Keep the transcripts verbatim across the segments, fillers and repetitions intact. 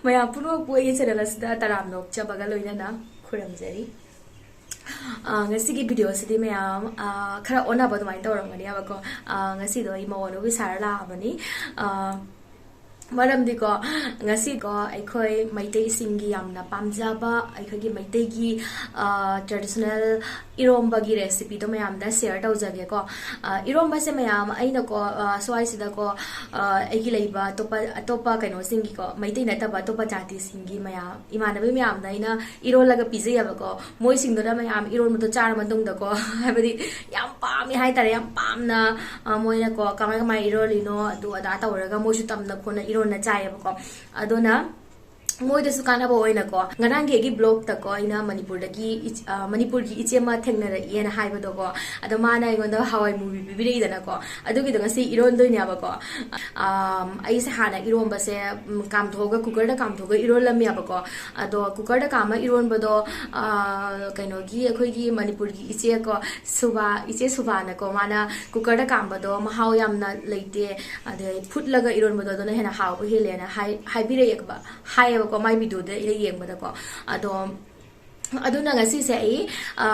ꯃꯌꯥꯝ ꯄꯨꯝꯅꯃꯛꯄꯨ ꯑꯩꯒꯤ ꯆꯦꯅꯦꯜ ꯑꯁꯤꯗ ꯇꯔꯥꯝꯅ ꯑꯣꯛꯆꯕꯒ ꯂꯣꯏꯅꯅ ꯈꯨꯔꯨꯝꯖꯔꯤ꯫ ꯑ, ꯉꯁꯤꯒꯤ ꯚꯤꯗꯤꯑꯣꯁꯤꯗꯤ ꯃꯌꯥꯝ, ꯑ, ꯈꯔ ꯑꯣꯟꯅꯕ ꯑꯗꯨꯃꯥꯏꯅ ꯇꯧꯔꯝꯒꯅꯦꯕꯀꯣ꯫ ꯑ, ꯉꯁꯤꯗꯣ ꯑꯩ ꯃꯧ ꯑꯅꯧꯕꯤ ꯁꯥꯔ ꯂꯥꯛꯑꯕꯅꯤ꯫ ꯑ, ꯃꯔꯝꯗꯤꯀꯣ, ꯉꯁꯤꯀꯣ ꯑꯩꯈꯣꯏ ꯃꯩꯇꯩꯁꯤꯡꯒꯤ ꯌꯥꯝꯅ ꯄꯥꯝꯖꯕ ꯑꯩꯈꯣꯏꯒꯤ ꯃꯩꯇꯩꯒꯤ, ꯑ, traditional ꯏꯔꯣꯝꯕꯒꯤ recipeꯗꯣ ꯃꯌꯥꯝꯗ share ꯇꯧꯖꯒꯦꯀꯣ꯫ ꯑ, ꯏꯔꯣꯝꯕꯁꯦ ꯃꯌꯥꯝ ꯑꯩꯅꯀꯣ, ꯑ, ꯁ꯭ꯋꯥꯏꯁꯤꯗꯀꯣ, ꯑ, ꯑꯩꯒꯤ ꯂꯩꯕ ꯑꯇꯣꯞꯄ, ꯑꯇꯣꯞꯄ ꯀꯩꯅꯣꯁꯤꯡꯒꯤꯀꯣ, ꯃꯩꯇꯩ ꯅꯠꯇꯕ ꯑꯇꯣꯞꯄ ꯖꯥꯇꯤꯁꯤꯡꯒꯤ ꯃꯌꯥꯝ, ꯏꯃꯥꯟꯅꯕꯤ ꯃꯌꯥꯝꯗ ꯑꯩꯅ ꯏꯔꯣꯜꯂꯒ ꯄꯤꯖꯩꯌꯦꯕꯀꯣ꯫ ꯃꯣꯏꯁꯤꯡꯗꯨꯅ ꯃꯌꯥꯝ ꯏꯔꯣꯟꯕꯗꯣ ꯆꯥꯔ ꯃꯇꯨꯡꯗꯀꯣ, ꯍꯥꯏꯕꯗꯤ ꯌꯥꯝ ꯄꯥꯝꯃꯦ ꯍꯥꯏꯇꯥꯔꯦ, ꯌꯥꯝ ꯄꯥꯝꯅ, ꯑ, ꯃꯣꯏꯅꯀꯣ ꯀꯃꯥꯏ ꯀꯃꯥꯏ ꯏꯔꯣꯜꯂꯤꯅꯣ ꯑꯗꯨ ꯑꯗꯥ ꯇꯧꯔꯒ ꯃꯣꯏꯁꯨ ꯇꯝꯅ ꯈꯣꯠꯅ ꯏꯔꯣꯟꯅ ꯆꯥꯏꯌꯦꯕꯀꯣ꯫ ꯑꯗꯨꯅ ꯃꯣꯏꯗꯁꯨ ꯀꯥꯟꯅꯕ ꯑꯣꯏꯅꯀꯣ, ꯉꯔꯥꯡꯒꯤ ꯑꯩꯒꯤ vlogꯇꯀꯣ ꯑꯩꯅ ꯃꯅꯤꯄꯨꯔꯗꯒꯤ ꯏꯆ-, ꯑ, ꯃꯅꯤꯄꯨꯔꯒꯤ ꯏꯆꯦ ꯑꯃ ꯊꯦꯡꯅꯔꯛꯏꯅ ꯍꯥꯏꯕꯗꯣꯀꯣ, ꯑꯗꯣ ꯃꯥꯅ ꯑꯩꯉꯣꯟꯗ ꯍꯋꯥꯏ ꯃꯨꯕꯤ ꯄꯤꯕꯤꯔꯛꯏꯗꯅꯀꯣ, ꯑꯗꯨꯒꯤꯗꯣ ꯉꯁꯤ ꯏꯔꯣꯟꯗꯣꯏꯅꯦꯕꯀꯣ꯫ ꯑꯝ, ꯑꯩꯁꯦ ꯍꯥꯟꯅ ꯏꯔꯣꯝꯕꯁꯦ, ꯎꯝ, ꯀꯥꯝꯊꯣꯛꯑꯒ, ꯀꯨꯀꯔꯗ ꯀꯥꯝꯊꯣꯛꯑꯒ ꯏꯔꯣꯜꯂꯝꯃꯦꯕꯀꯣ꯫ ꯑꯗꯣ ꯀꯨꯀꯔꯗ ꯀꯥꯝꯃ ꯏꯔꯣꯟꯕꯗꯣ, ꯑ, ꯀꯩꯅꯣꯒꯤ, ꯑꯩꯈꯣꯏꯒꯤ ꯃꯅꯤꯄꯨꯔꯒꯤ ꯏꯆꯦꯀꯣ, ꯁꯨꯕꯥ, ꯏꯆꯦ ꯁꯨꯕꯥꯅꯀꯣ, ꯃꯥꯅ ꯀꯨꯀꯔꯗ ꯀꯥꯝꯕꯗꯣ ꯃꯍꯥꯎ ꯌꯥꯝꯅ ꯂꯩꯇꯦ, ꯑꯗꯩ ꯐꯨꯠꯂꯒ ꯏꯔꯣꯟꯕꯗꯣ ꯑꯗꯨꯅ ꯍꯦꯟꯅ ꯍꯥꯎꯕ ꯍꯦꯜꯂꯦꯅ ꯍꯥꯏ-, ꯍꯥꯏꯕꯤꯔꯛꯑꯦꯕ, ꯍꯥꯏꯌꯦꯕꯀꯣ, ꯃꯥꯏ ꯚꯤꯗꯤꯑꯣꯗ ꯑꯩꯅ ꯌꯦꯡꯕꯗꯀꯣ꯫ ꯑꯗꯣ ꯑꯗꯨꯅ ꯉꯁꯤꯁꯦ ꯑꯩ, ꯑ,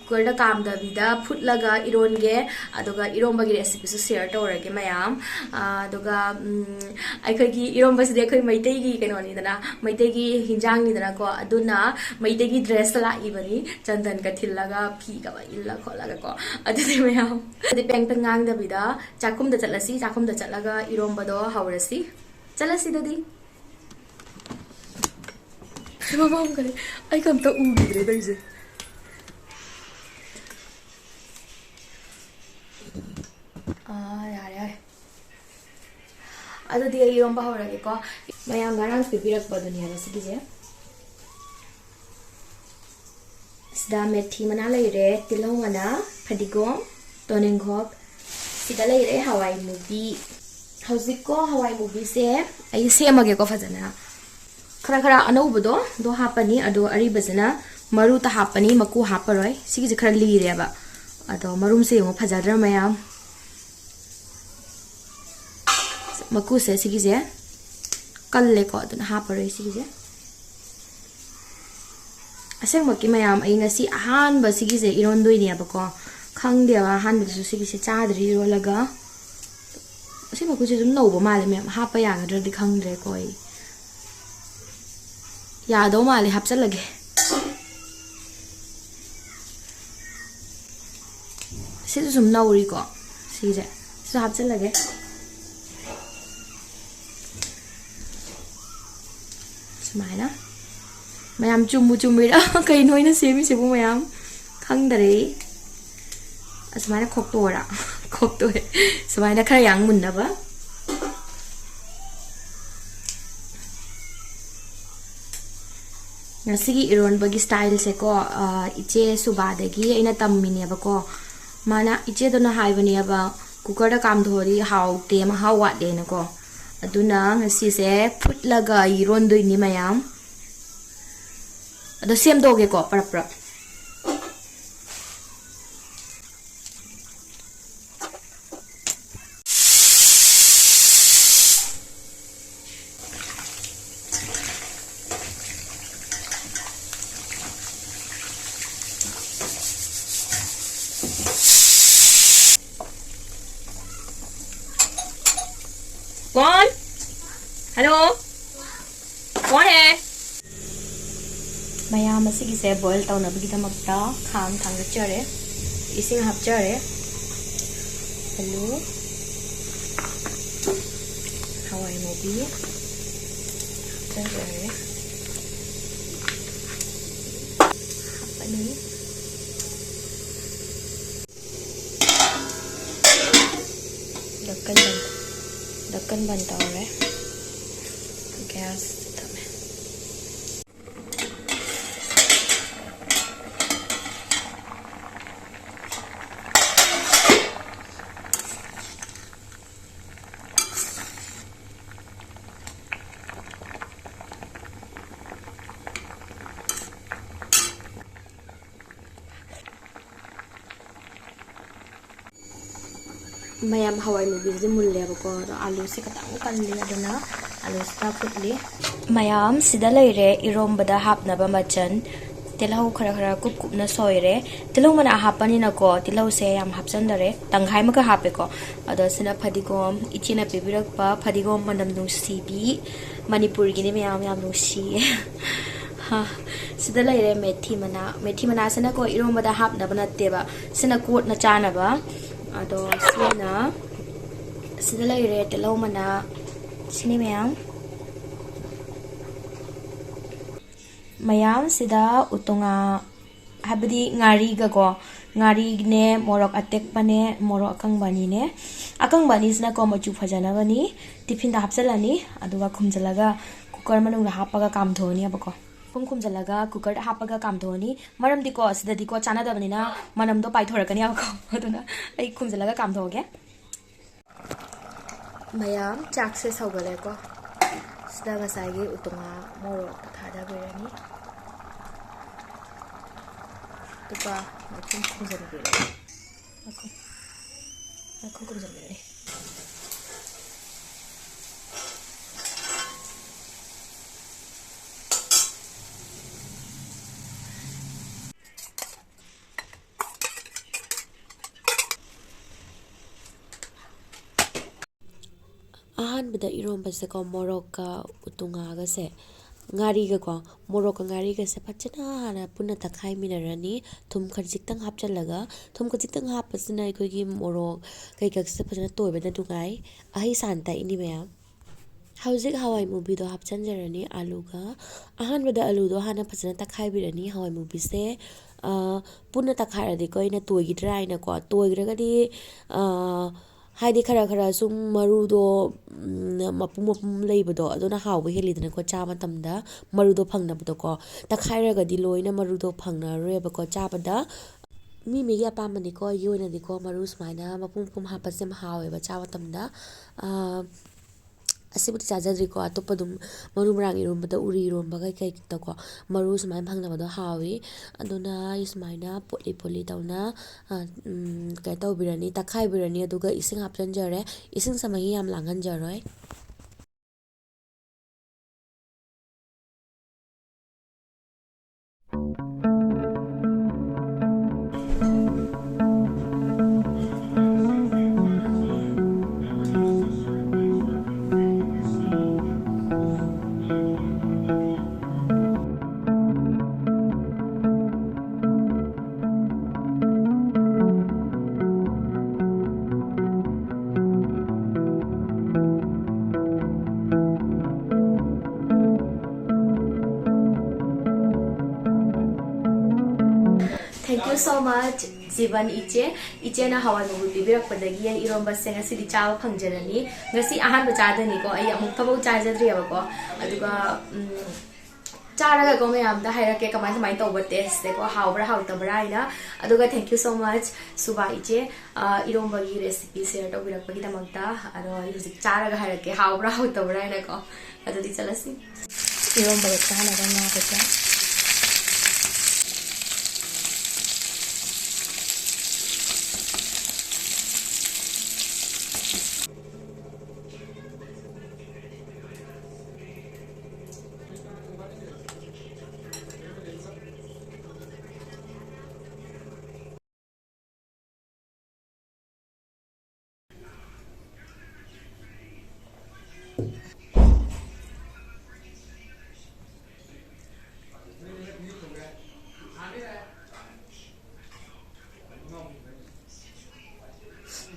ꯀꯨꯀꯔꯗ ꯀꯥꯝꯗꯕꯤꯗ ꯐꯨꯠꯂꯒ ꯏꯔꯣꯟꯒꯦ, ꯑꯗꯨꯒ ꯏꯔꯣꯝꯕꯒꯤ recipeꯁꯨ share ꯇꯧꯔꯒꯦ ꯃꯌꯥꯝ꯫ ꯑ, ꯑꯗꯨꯒ, ꯎꯝ, ꯑꯩꯈꯣꯏꯒꯤ ꯏꯔꯣꯝꯕꯁꯤꯗꯤ ꯑꯩꯈꯣꯏ ꯃꯩꯇꯩꯒꯤ ꯀꯩꯅꯣꯅꯤꯗꯅ, ꯃꯩꯇꯩꯒꯤ ꯍꯤꯟꯖꯥꯡꯅꯤꯗꯅꯀꯣ, ꯑꯗꯨꯅ ꯃꯩꯇꯩꯒꯤ dressꯇ ꯂꯥꯛꯏꯕꯅꯤ, ꯆꯟꯗꯟꯒ ꯊꯤꯜꯂꯒ, ꯐꯤꯒ ꯏꯜꯂ ꯈꯣꯠꯂꯒ ꯀꯣ꯫ ꯑꯗꯨꯗꯤ ꯃꯌꯥꯝ, ꯑꯗꯨꯗꯤ ꯄꯦꯡ ꯄꯦꯡ ꯉꯥꯡꯗꯕꯤꯗ ꯆꯥꯛꯈꯨꯝꯗ ꯆꯠꯂꯁꯤ, ꯆꯥꯛꯈꯨꯝꯗ ꯆꯠꯂꯒ ꯏꯔꯣꯝꯕꯗꯣ ꯍꯧꯔꯁꯤ꯫ ꯆꯠꯂꯁꯤ ꯑꯗꯨꯗꯤ꯫ ꯃꯃꯥꯡ ꯀꯔꯤ? ꯑꯩ ꯀꯝꯇ ꯎꯈꯤꯗ꯭ꯔꯦ ꯇꯧꯔꯤꯁꯦ꯫ ꯑꯥ, ꯌꯥꯔꯦ, ꯌꯥꯔꯦ꯫ ꯑꯗꯨꯗꯤ ꯑꯩ ꯏꯔꯣꯝꯕ ꯍꯧꯔꯒꯦꯀꯣ꯫ ꯃꯌꯥꯝ ꯉꯔꯥꯡ ꯄꯤꯕꯤꯔꯛꯄꯗꯨꯅꯦꯕ ꯁꯤꯒꯤꯁꯦ꯫ ꯁꯤꯗ ꯃꯦꯊꯤ ꯃꯅꯥ ꯂꯩꯔꯦ, ꯇꯤꯜꯍꯧ ꯃꯅꯥ, ꯐꯗꯤꯒꯣꯝ, ꯇꯣꯅꯤꯡꯈꯣꯛ, ꯁꯤꯗ ꯂꯩꯔꯦ ꯍꯋꯥꯏ ꯃꯨꯕꯤ꯫ ꯍꯧꯖꯤꯛꯀꯣ ꯍꯋꯥꯏ ꯃꯨꯕꯤꯁꯦ ꯑꯩ ꯁꯦꯝꯃꯒꯦꯀꯣ ꯐꯖꯅ꯫ ꯈꯔ ꯈꯔ ꯑꯅꯧꯕꯗꯣ ꯑꯗꯣ ꯍꯥꯞꯄꯅꯤ, ꯑꯗꯣ ꯑꯔꯤꯕꯁꯤꯅ ꯃꯔꯨꯇ ꯍꯥꯞꯄꯅꯤ, ꯃꯀꯨ ꯍꯥꯞꯄꯔꯣꯏ꯫ ꯁꯤꯒꯤꯁꯦ ꯈꯔ ꯂꯤꯔꯦꯕ, ꯑꯗꯣ ꯃꯔꯨꯝꯁꯦ ꯌꯦꯡꯉꯣ, ꯐꯖꯗ꯭ꯔꯥ ꯃꯌꯥꯝ? ꯃꯀꯨꯁꯦ ꯁꯤꯒꯤꯁꯦ ꯀꯜꯂꯦꯀꯣ, ꯑꯗꯨꯅ ꯍꯥꯞꯄꯔꯣꯏ ꯁꯤꯒꯤꯁꯦ꯫ ꯑꯁꯦꯡꯕꯒꯤ ꯃꯌꯥꯝ, ꯑꯩ ꯉꯁꯤ ꯑꯍꯥꯟꯕ ꯁꯤꯒꯤꯁꯦ ꯏꯔꯣꯟꯗꯣꯏꯅꯦꯕꯀꯣ꯫ ꯈꯪꯗꯦꯕ, ꯑꯍꯥꯟꯕꯗꯁꯨ ꯁꯤꯒꯤꯁꯦ ꯆꯥꯗ꯭ꯔꯤ ꯏꯔꯣꯜꯂꯒ꯫ ꯑꯁꯤ ꯃꯈꯨꯠꯁꯦ ꯑꯗꯨꯝ ꯅꯧꯕ ꯃꯥꯜꯂꯦ ꯃꯌꯥꯝ, ꯍꯥꯞꯄ ꯌꯥꯒꯗ꯭ꯔꯗꯤ ꯈꯪꯗ꯭ꯔꯦꯀꯣ꯫ ꯑꯩ ꯌꯥꯗꯧ ꯃꯥꯜꯂꯦ, ꯍꯥꯞꯆꯜꯂꯒꯦ꯫ ꯁꯤꯁꯨ ꯁꯨꯝ ꯅꯧꯔꯤꯀꯣ꯫ ꯁꯤꯁꯦ ꯁꯤꯁꯨ ꯍꯥꯞꯆꯜꯂꯒꯦ꯫ ꯁꯨꯃꯥꯏꯅ꯫ ꯃꯌꯥꯝ, ꯆꯨꯝꯕꯨ ꯆꯨꯝꯃꯤꯔꯥ? ꯀꯩꯅꯣ ꯑꯩꯅ ꯁꯦꯝꯃꯤꯁꯤꯕꯨ ꯃꯌꯥꯝ? ꯈꯪꯗꯔꯦ꯫ ꯑꯁꯨꯃꯥꯏꯅ ꯈꯣꯛꯇꯣꯛꯑꯣꯔꯥ? ꯈꯣꯛꯇꯣꯛꯑꯦ꯫ ꯁꯨꯃꯥꯏꯅ ꯈꯔ ꯌꯥꯡ ꯃꯨꯟꯅꯕ꯫ ꯉꯁꯤꯒꯤ ꯏꯔꯣꯟꯕꯒꯤ ꯁ꯭ꯇꯥꯏꯜꯁꯦꯀꯣ, ꯑ, ꯏꯆꯦ ꯁꯨꯕꯥꯗꯒꯤ ꯑꯩꯅ ꯇꯝꯃꯤꯅꯦꯕꯀꯣ꯫ ꯃꯥꯅ, ꯏꯆꯦꯗꯨꯅ ꯍꯥꯏꯕꯅꯦꯕ, "ꯀꯨꯀꯔꯗ ꯀꯥꯝꯊꯣꯛꯑꯗꯤ ꯍꯥꯎꯇꯦ, ꯃꯍꯥꯎ ꯋꯥꯠꯂꯦꯅꯀꯣ"꯫ ꯑꯗꯨꯅ ꯉꯁꯤꯁꯦ ꯐꯨꯠꯂꯒ ꯏꯔꯣꯟꯗꯣꯏꯅꯤ ꯃꯌꯥꯝ꯫ ꯑꯗꯣ ꯁꯦꯝꯗꯣꯛꯑꯒꯦꯀꯣ, ꯄꯔꯞ ꯄꯔꯞ꯫ कौन? हेलो, कौन है? ꯃꯌꯥꯝ ꯑꯁꯤꯒꯤꯁꯦ ꯕꯣꯏꯜ ꯇꯧꯅꯕꯒꯤꯗꯃꯛꯇ ꯈꯥꯡ ꯊꯥꯡꯒꯠꯆꯔꯦ, ꯏꯁꯤꯡ ꯍꯥꯞꯆꯔꯦ, ꯑꯂꯨ, ꯍꯋꯥꯏ ꯃꯨꯕꯤ ꯍꯥꯞꯆꯔꯦ, ꯍꯥꯞꯄꯅꯤ꯫ ꯗꯀꯟ ꯕꯟ, ꯗꯀꯟ ꯕꯟ ꯇꯧꯔꯦ꯫ ꯒ꯭ꯌꯥꯁ ꯊꯝꯃꯦ꯫ ꯃꯌꯥꯝ, ꯍꯋꯥꯏ ꯃꯨꯕꯤꯁꯤꯗꯤ ꯃꯨꯜꯂꯦꯕꯀꯣ, ꯑꯗꯣ ꯑꯥꯂꯨꯁꯦ ꯈꯤꯇꯪ ꯀꯜꯂꯤ, ꯑꯗꯨꯅ ꯑꯂꯨꯁꯤꯅ ꯐꯨꯠꯂꯤ꯫ ꯃꯌꯥꯝ ꯁꯤꯗ ꯂꯩꯔꯦ ꯏꯔꯣꯝꯕꯗ ꯍꯥꯞꯅꯕ ꯃꯆꯜ꯫ ꯇꯤꯜꯍꯧ ꯈꯔ ꯈꯔ ꯀꯨꯞ ꯀꯨꯞꯅ ꯁꯣꯏꯔꯦ꯫ ꯇꯤꯜꯍꯧ ꯃꯅꯥ ꯍꯥꯞꯄꯅꯤꯅꯀꯣ, ꯇꯤꯜꯍꯧꯁꯦ ꯌꯥꯝ ꯍꯥꯞꯆꯟꯗꯔꯦ, ꯇꯪꯈꯥꯏꯃꯨꯛꯀ ꯍꯥꯞꯄꯦꯀꯣ꯫ ꯑꯗꯣ ꯁꯤꯅ ꯐꯗꯤꯒꯣꯝ, ꯏꯆꯦꯅ ꯄꯤꯕꯤꯔꯛꯄ ꯐꯗꯤꯒꯣꯝ ꯃꯅꯝ ꯅꯨꯡꯁꯤꯕꯤ, ꯃꯅꯤꯄꯨꯔꯒꯤꯅꯤ ꯃꯌꯥꯝ, ꯌꯥꯝ ꯅꯨꯡꯁꯤꯌꯦ꯫ ꯍꯥ, ꯁꯤꯗ ꯂꯩꯔꯦ ꯃꯦꯊꯤ ꯃꯅꯥ꯫ ꯃꯦꯊꯤ ꯃꯅꯥꯁꯤꯅꯀꯣ ꯏꯔꯣꯝꯕꯗ ꯍꯥꯞꯅꯕ ꯅꯠꯇꯦꯕ, ꯁꯤꯅ ꯀꯣꯠꯅ ꯆꯥꯅꯕ꯫ ꯑꯗꯣ ꯁꯤꯅ, ꯁꯤꯗ ꯂꯩꯔꯦ ꯇꯤꯜꯍꯧ ꯃꯅꯥ, ꯁꯤꯅꯤ ꯃꯌꯥꯝ꯫ ꯃꯌꯥꯝꯁꯤꯗ ꯎꯇꯣꯡꯉꯥ, ꯍꯥꯏꯕꯗꯤ ꯉꯥꯔꯤꯒꯀꯣ, ꯉꯥꯔꯤꯅꯦ, ꯃꯣꯔꯣꯛ ꯑꯇꯦꯛꯄꯅꯦ, ꯃꯣꯔꯣꯛ ꯑꯀꯪꯕ ꯑꯅꯤꯅꯦ꯫ ꯑꯀꯪꯕ ꯑꯅꯤꯁꯤꯅꯀꯣ ꯃꯆꯨ ꯐꯖꯅꯕꯅꯤ꯫ ꯇꯤꯐꯤꯟꯗ ꯍꯥꯞꯆꯤꯜꯂꯅꯤ, ꯑꯗꯨꯒ ꯈꯨꯝꯖꯤꯜꯂꯒ ꯀꯨꯀꯔ ꯃꯅꯨꯡꯗ ꯍꯥꯞꯄꯒ ꯀꯥꯝꯊꯣꯛꯑꯅꯤꯕꯀꯣ꯫ ꯄꯨꯡ ꯈꯨꯝꯖꯤꯜꯂꯒ ꯀꯨꯀꯔꯗ ꯍꯥꯞꯄꯒ ꯀꯥꯝꯊꯣꯛꯑꯅꯤ꯫ ꯃꯔꯝꯗꯤꯀꯣ, ꯁꯤꯗꯗꯤꯀꯣ ꯆꯥꯟꯅꯗꯕꯅꯤꯅ ꯃꯅꯝꯗꯣ ꯄꯥꯏꯊꯣꯔꯛꯀꯅꯤꯕꯀꯣ꯫ ꯑꯗꯨꯅ ꯑꯩ ꯈꯨꯝꯖꯤꯜꯂꯒ ꯀꯥꯝꯊꯣꯛꯑꯒꯦ꯫ ꯃꯌꯥꯝ, ꯆꯥꯛꯁꯦ ꯁꯧꯒꯠꯂꯦꯀꯣ꯫ ꯁꯤꯗ ꯉꯁꯥꯏꯒꯤ ꯎꯇꯣꯡꯉꯥ ꯃꯣꯔꯣꯛꯇꯣ ꯊꯥꯗꯕꯤꯔꯅꯤ꯫ ꯑꯗꯨꯒ ꯃꯈꯨꯝ ꯈꯨꯝꯖꯤꯟꯕꯤꯔꯅꯤ꯫ ꯃꯈꯨꯝ, ꯃꯈꯨꯝ ꯈꯨꯝꯖꯤꯟꯕꯤꯔꯅꯤ꯫ ꯑꯍꯥꯟꯕꯗ ꯏꯔꯣꯝꯕꯁꯦꯀꯣ, ꯃꯣꯔꯣꯛꯀ ꯎꯇꯣꯡꯉꯥꯒꯁꯦ, ꯉꯥꯔꯤꯒꯀꯣ, ꯃꯣꯔꯣꯛꯀ ꯉꯥꯔꯤꯒꯁꯦ ꯐꯖꯅ ꯍꯥꯟꯅ ꯄꯨꯟꯅ ꯇꯛꯈꯥꯏꯃꯤꯟꯅꯔꯅꯤ꯫ ꯊꯨꯝ ꯈꯖꯤꯛꯇꯪ ꯍꯥꯞꯆꯤꯜꯂꯒ, ꯊꯨꯝ ꯈꯖꯤꯛꯇꯪ ꯍꯥꯞꯄꯁꯤꯅ ꯑꯩꯈꯣꯏꯒꯤ ꯃꯣꯔꯣꯛ ꯀꯩꯀꯥꯁꯦ ꯐꯖꯅ ꯇꯣꯏꯕꯗ ꯅꯨꯡꯉꯥꯏ꯫ ꯑꯍꯩ ꯁꯥꯅ ꯇꯛꯏꯅꯤ ꯃꯌꯥꯝ꯫ ꯍꯧꯖꯤꯛ ꯍꯋꯥꯏ ꯃꯨꯕꯤꯗꯣ ꯍꯥꯞꯆꯤꯟꯖꯔꯅꯤ ꯑꯂꯨꯒ꯫ ꯑꯍꯥꯟꯕꯗ ꯑꯂꯨꯗꯣ ꯍꯥꯟꯅ ꯐꯖꯅ ꯇꯛꯈꯥꯏꯕꯤꯔꯅꯤ꯫ ꯍꯋꯥꯏ ꯃꯨꯕꯤꯁꯦ, ꯑ, ꯄꯨꯟꯅ ꯇꯛꯈꯥꯏꯔꯗꯤꯀꯣ ꯑꯩꯅ ꯇꯣꯏꯈꯤꯗ꯭ꯔꯥ ꯍꯥꯏꯅꯀꯣ, ꯇꯣꯏꯈ꯭ꯔꯒꯗꯤ, ꯑ, ꯍꯥꯏꯗꯤ ꯈꯔ ꯈꯔ ꯁꯨꯝ ꯃꯔꯨꯗꯣ, ꯎꯝ, ꯃꯄꯨꯝ ꯃꯄꯨꯝ ꯂꯩꯕꯗꯣ ꯑꯗꯨꯅ ꯍꯥꯎꯕ ꯍꯦꯜꯂꯤꯗꯅꯀꯣ ꯆꯥꯕ ꯃꯇꯝꯗ, ꯃꯔꯨꯗꯣ ꯐꯪꯅꯕꯗꯣꯀꯣ꯫ ꯇꯛꯈꯥꯏꯔꯒꯗꯤ ꯂꯣꯏꯅ ꯃꯔꯨꯗꯣ ꯐꯪꯉꯔꯣꯏꯕꯀꯣ ꯆꯥꯕꯗ꯫ ꯃꯤ ꯃꯤꯒꯤ ꯑꯄꯥꯝꯕꯅꯤꯀꯣ꯫ ꯑꯩꯒꯤ ꯑꯣꯏꯅꯗꯤꯀꯣ ꯃꯔꯨ ꯁꯨꯃꯥꯏꯅ ꯃꯄꯨꯝ ꯃꯄꯨꯝ ꯍꯥꯞꯄꯁꯦ ꯌꯥꯝ ꯍꯥꯎꯋꯦꯕ ꯆꯥꯕ ꯃꯇꯝꯗ꯫ ꯑ, ꯑꯁꯤꯕꯨꯗꯤ ꯆꯥꯖꯗ꯭ꯔꯤꯀꯣ꯫ ꯑꯇꯣꯞꯄ ꯑꯗꯨꯝ ꯃꯔꯨ ꯃꯔꯥꯡ ꯏꯔꯣꯟꯕꯗ, ꯎꯔꯤ ꯏꯔꯣꯟꯕ ꯀꯩꯀꯩꯗꯀꯣ ꯃꯔꯨ ꯁꯨꯃꯥꯏꯅ ꯐꯪꯅꯕꯗꯣ ꯍꯥꯎꯋꯤ꯫ ꯑꯗꯨꯅ ꯑꯩ ꯁꯨꯃꯥꯏꯅ ꯄꯣꯠꯂꯤ ꯄꯣꯠꯂꯤ ꯇꯧꯅ, ꯑ, ꯎꯝ, ꯀꯩꯅꯣ ꯇꯧꯕꯤꯔꯅꯤ, ꯇꯛꯈꯥꯏꯕꯤꯔꯅꯤ꯫ ꯑꯗꯨꯒ ꯏꯁꯤꯡ ꯍꯥꯞꯆꯤꯟꯖꯔꯦ꯫ ꯏꯁꯤꯡꯁꯦ ꯃꯍꯤ ꯌꯥꯝ ꯂꯥꯡꯍꯟꯖꯔꯣꯏ꯫ Thank you so much, ꯖꯤꯕꯟ ꯏꯆꯦ꯫ ꯏꯆꯦꯅ ꯍꯋꯥꯏ ꯃꯨꯕꯤ ꯄꯤꯕꯤꯔꯛꯄꯗꯒꯤ ꯑꯩ ꯏꯔꯣꯝꯕꯁꯦ ꯉꯁꯤꯗꯤ ꯆꯥꯕ ꯐꯪꯖꯔꯅꯤ꯫ ꯉꯁꯤ ꯑꯍꯥꯟꯕ ꯆꯥꯗꯣꯏꯅꯤꯀꯣ, ꯑꯩ ꯑꯃꯨꯛ ꯊꯕꯛ ꯆꯥꯖꯗ꯭ꯔꯤꯑꯕꯀꯣ꯫ ꯑꯗꯨꯒ, ꯎꯝ, ꯆꯥꯔꯒꯀꯣ ꯃꯌꯥꯝꯗ ꯍꯥꯏꯔꯛꯀꯦ ꯀꯃꯥꯏ ꯀꯃꯥꯏ ꯇꯧꯕ ꯇꯦꯁꯁꯦꯀꯣ, ꯍꯥꯎꯕ꯭ꯔꯥ ꯍꯥꯎꯇꯕ꯭ꯔꯥ ꯍꯥꯏꯅ꯫ ꯑꯗꯨꯒ thank you so much, ꯁꯨꯕꯥ ꯏꯆꯦ, ꯑ, ꯏꯔꯣꯝꯕꯒꯤ recipe share ꯇꯧꯕꯤꯔꯛꯄꯒꯤꯗꯃꯛꯇ꯫ ꯑꯗꯣ ꯑꯩ ꯍꯧꯖꯤꯛ ꯆꯥꯔꯒ ꯍꯥꯏꯔꯛꯀꯦ ꯍꯥꯎꯕ꯭ꯔꯥ ꯍꯥꯎꯇꯕ꯭ꯔꯥ ꯍꯥꯏꯅꯀꯣ꯫ ꯑꯗꯨꯗꯤ ꯆꯠꯂꯁꯤ꯫ ꯏꯔꯣꯝꯕꯒ ꯆꯥꯅꯕ ꯉꯥ ꯀꯩꯀꯥ꯫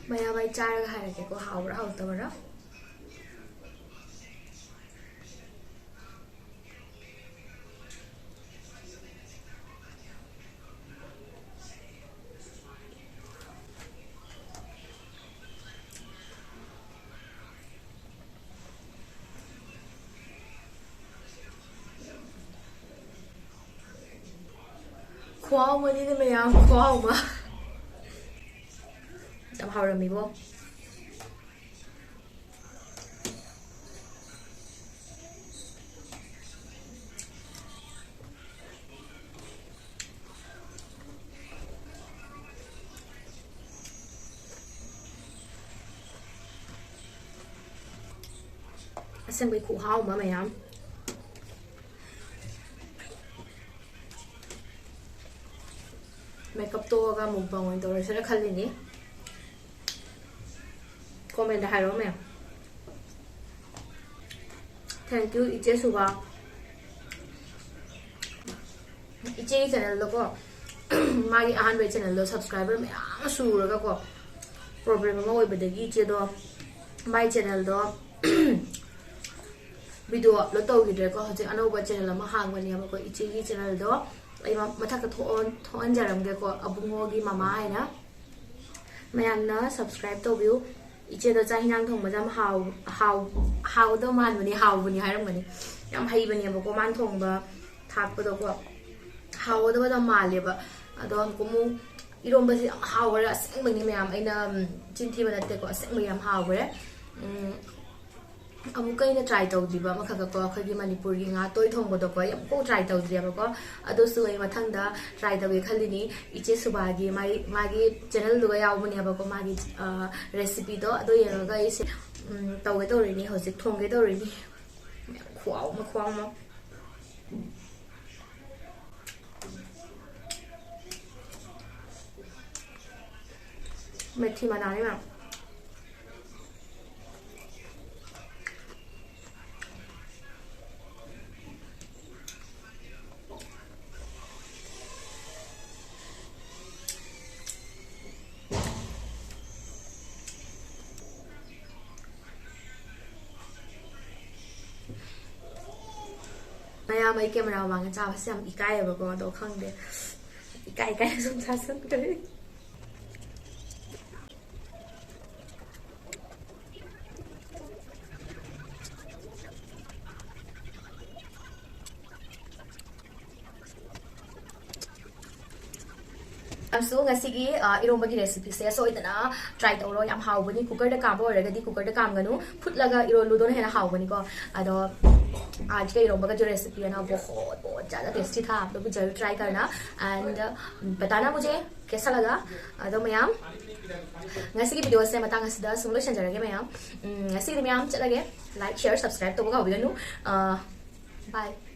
ꯃꯌꯥꯝ ꯑꯩ ꯆꯥꯔꯒ ꯍꯥꯏꯔꯛꯀꯦꯀꯣ, ꯍꯥꯎꯕ꯭ꯔꯥ ꯍꯥꯎꯇꯕ꯭ꯔꯥ꯫ ꯈꯨꯍꯥꯎ ꯑꯃꯅꯤꯅꯦ ꯃꯌꯥꯝ, ꯈꯨꯍꯥꯎ ꯑꯃ꯫ ꯌꯥꯝ ꯍꯥꯎꯔꯝꯃꯤꯕꯣ꯫ ꯑꯁꯦꯡꯕꯩ ꯈꯨꯍꯥꯎ ꯑꯃ ꯃꯌꯥꯝ꯫ Makeup ꯇꯣꯛꯑꯒ mukbang ꯑꯣꯏꯅ ꯇꯧꯔꯁꯤꯔ ꯈꯜꯂꯤꯅꯤ꯫ Comment ꯍꯥꯏꯔꯛꯑꯣ ꯃꯌꯥꯝ꯫ Thank you, ꯏꯆꯦ ꯁꯨꯕꯥ꯫ ꯏꯆꯦꯒꯤ channel ꯗꯣꯀꯣ, ꯃꯥꯒꯤ ꯑꯍꯥꯟꯕꯒꯤ channel ꯗꯣ subscriber ꯃꯌꯥꯝ ꯁꯨꯔꯒꯀꯣ, problem ꯑꯃ ꯑꯣꯏꯕꯗꯒꯤ ꯏꯆꯦꯗꯣ, ꯃꯥꯏ channel ꯗꯣ video upload ꯇꯧꯈꯤꯗ꯭ꯔꯦꯀꯣ꯫ ꯍꯧꯖꯤꯛ ꯑꯅꯧꯕ channel ꯑꯃ ꯍꯥꯡꯕꯅꯦꯕꯀꯣ, ꯏꯆꯦꯒꯤ channel ꯗꯣ꯫ ꯑꯩ ꯃ-, ꯃꯊꯛꯇ ꯊꯣꯛꯑꯣ-, ꯊꯣꯛꯍꯟꯖꯔꯝꯒꯦꯀꯣ, ꯑꯕꯨꯡꯉꯣꯒꯤ ꯃꯃꯥ ꯍꯥꯏꯅ꯫ ꯃꯌꯥꯝꯅ subscribe ꯇꯧꯕꯤꯌꯨ꯫ ꯏꯆꯦꯗꯣ ꯆꯥꯛ ꯍꯤꯟꯖꯥꯡ ꯊꯣꯡꯕꯁꯦ ꯌꯥꯝ ꯍꯥꯎ-, ꯍꯥꯎ-, ꯍꯥꯎꯒꯗꯕ ꯃꯥꯟꯕꯅꯤ, ꯍꯥꯎꯕꯅꯤ ꯍꯥꯏꯔꯝꯒꯅꯤ꯫ ꯌꯥꯝ ꯍꯩꯕꯅꯦꯕꯀꯣ ꯃꯥꯅ ꯊꯣꯡꯕ ꯊꯥꯛꯄꯗꯣꯀꯣ꯫ ꯍꯥꯎꯒꯗꯕ ꯌꯥꯝ ꯃꯥꯜꯂꯦꯕ꯫ ꯑꯗꯣ ꯑꯃꯨꯛ ꯑꯃꯨꯛ ꯏꯔꯣꯝꯕꯁꯦ ꯌꯥꯝ ꯍꯥꯎꯈ꯭ꯔꯦ ꯑꯁꯦꯡꯕꯩꯅꯤ ꯃꯌꯥꯝ, ꯑꯩꯅ, ꯎꯝ, ꯆꯤꯟ ꯊꯤꯕ ꯅꯠꯇꯦꯀꯣ, ꯑꯁꯦꯡꯕꯩ ꯌꯥꯝ ꯍꯥꯎꯈ꯭ꯔꯦ꯫ ꯎꯝ, ꯑꯃꯨꯛꯀ ꯑꯩꯅ try ꯇꯧꯗ꯭ꯔꯤꯕ ꯑꯃꯈꯛꯀꯀꯣ, ꯑꯩꯈꯣꯏꯒꯤ ꯃꯅꯤꯄꯨꯔꯒꯤ ꯉꯥ ꯇꯣꯏ ꯊꯣꯡꯕꯗꯣꯀꯣ, ꯑꯩ ꯑꯃꯨꯛꯐꯥꯎ try ꯇꯧꯗ꯭ꯔꯤꯕꯀꯣ꯫ ꯑꯗꯨꯁꯨ ꯑꯩ ꯃꯊꯪꯗ try ꯇꯧꯒꯦ ꯈꯜꯂꯤꯅꯤ꯫ ꯏꯆꯦ ꯁꯨꯕꯥꯒꯤ ꯃꯥꯒꯤ, ꯃꯥꯒꯤ channelꯗꯨꯒ ꯌꯥꯎꯕꯅꯦꯕꯀꯣ, ꯃꯥꯒꯤ, ꯑ, recipeꯗꯣ꯫ ꯑꯗꯣ ꯌꯦꯡꯉꯒ ꯑꯩꯁꯦ, ꯎꯝ, ꯇꯧꯒꯦ ꯇꯧꯔꯤꯅꯤ, ꯍꯧꯖꯤꯛ ꯊꯣꯡꯒꯦ ꯇꯧꯔꯤꯅꯤ꯫ ꯈꯨꯍꯥꯎ ꯑꯃ, ꯈꯨꯍꯥꯎ ꯑꯃ꯫ ꯃꯦꯊꯤ ꯃꯅꯥꯅꯤ ꯃꯌꯥꯝ꯫ ꯃꯌꯥꯝ, ꯑꯩ camera ꯃꯃꯥꯡꯗ ꯆꯥꯕꯁꯦ ꯌꯥꯝ ꯏꯀꯥꯏꯌꯦꯕꯀꯣ, ꯑꯗꯣ ꯈꯪꯗꯦ, ꯏꯀꯥꯏ ꯏꯀꯥꯏ ꯁꯨꯝ ꯆꯥꯁꯟꯈ꯭ꯔꯦ꯫ ꯃꯌꯥꯝꯁꯨ ꯉꯁꯤꯒꯤ, ꯑ, ꯏꯔꯣꯝꯕꯒꯤ recipeꯁꯦ ꯁꯣꯏꯗꯅ try ꯇꯧꯔꯣ, ꯌꯥꯝ ꯍꯥꯎꯕꯅꯤ꯫ Cookerꯗ ꯀꯥꯝꯕ ꯑꯣꯏꯔꯒꯗꯤ cookerꯗ ꯀꯥꯝꯒꯅꯨ, ꯐꯨꯠꯂꯒ ꯏꯔꯣꯜꯂꯨꯗꯨꯅ ꯍꯦꯟꯅ ꯍꯥꯎꯕꯅꯤꯀꯣ꯫ ꯑꯗꯣ आज का इरोम्बा का जो रेसिपी है ना, बहुत बहुत ज़्यादा टेस्टी था। आप लोग भी जरूर ट्राई करना। And बताना मुझे कैसा लगा। ꯑꯗꯣ ꯃꯌꯥꯝ, ꯉꯁꯤꯒꯤ videoꯁꯦ ꯃꯇꯥꯡ ꯑꯁꯤꯗ ꯁꯨꯝ ꯂꯣꯏꯁꯤꯟꯖꯔꯒꯦ ꯃꯌꯥꯝ꯫ ꯎꯝ, ꯉꯁꯤꯒꯤꯗꯤ ꯃꯌꯥꯝ ꯆꯠꯂꯒꯦ꯫ Like, share, subscribe ꯇꯧꯕ ꯀꯥꯎꯕꯤꯒꯅꯨ꯫ ꯑ, bye꯫